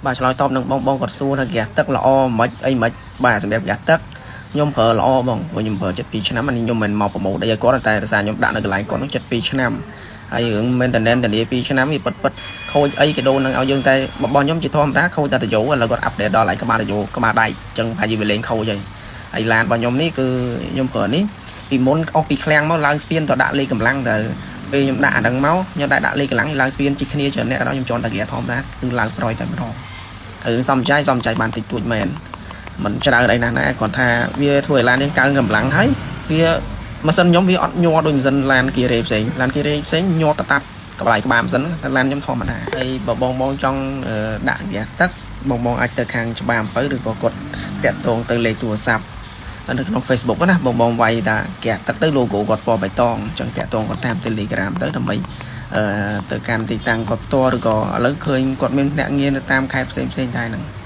បាទឆ្លើយតបនឹងបងបងគាត់សួរថាហ្គាសទឹកល្អមិនអីមិនបាទសម្រាប់ហ្គាសទឹកខ្ញុំប្រើល្អបងព្រោះខ្ញុំប្រើ72ឆ្នាំអានេះខ្ញុំមិនមកប្រម៉ូទអីឲ្យគាត់តែដោយសារខ្ញុំដាក់នៅកន្លែងគាត់នោះ72ឆ្នាំហើយរឿង maintenance ធានា2ឆ្នាំវាពិតពិតខូចអីគេដូរនឹងឲ្យយើងតែរបស់ខ្ញុំជាធម្មតាខូចតែតយោឥឡូវគាត់ update ដល់ឯក្បាលតយោក្បាលដែកអញ្ចឹងប្រហែលជាវាលេងខូចហើយហើយឡានរបស់ខ្ញុំនេះគឺខ្ញុំប្រើនេះពីមុនអស់ពីឃ្លាំងមកឡើងស្ពានទៅដាក់លេខកម្លាំងទៅពេលខ្ញុំដាក់អាហ្នឹងមកខ្ញុំដាក់លេខកម្លាំងឡើងស្ពានជីគ្នាច្រើនអ្នកដល់ខ្ញុំជន់តែហ្គាធម្មតាគឺឡើងប្រយតែម្ដងរឿងសំចៃសំចៃបានតិចតួចមែនមិនច្រើនអីណាស់ណាគាត់ថាវាធ្វើឲ្យឡានយើងកើងកម្លាំងហើយវាម៉ាស៊ីនខ្ញុំវាអត់ញ័រដូចម៉ាស៊ីនឡានគីរ៉េផ្សេងឡានគីរ៉េផ្សេងញ័រតតាត់កន្លែងក្បាលម៉ាស៊ីនតែឡានខ្ញុំធម្មតាហើយបើបងបងចង់ដាក់ហ្គាសទឹកបងបងអាចទៅខាងច្បារអំពៅឬក៏គាត់តាក់ទងទៅលេខទូរស័ព្ទនៅក្នុង Facebook ណាបងបងវាយថាហ្គាសទឹកទៅ logo គាត់ពណ៌បៃតងអញ្ចឹងតាក់ទងគាត់តាម Telegram ទៅដើម្បីអឺទៅកាន់ទីតាំងគាត់ផ្ទាល់ឬក៏ឥឡូវឃើញគាត់មានភ្នាក់ងារនៅតាមខេត្តផ្សេងផ្សេងដែរហ្នឹង។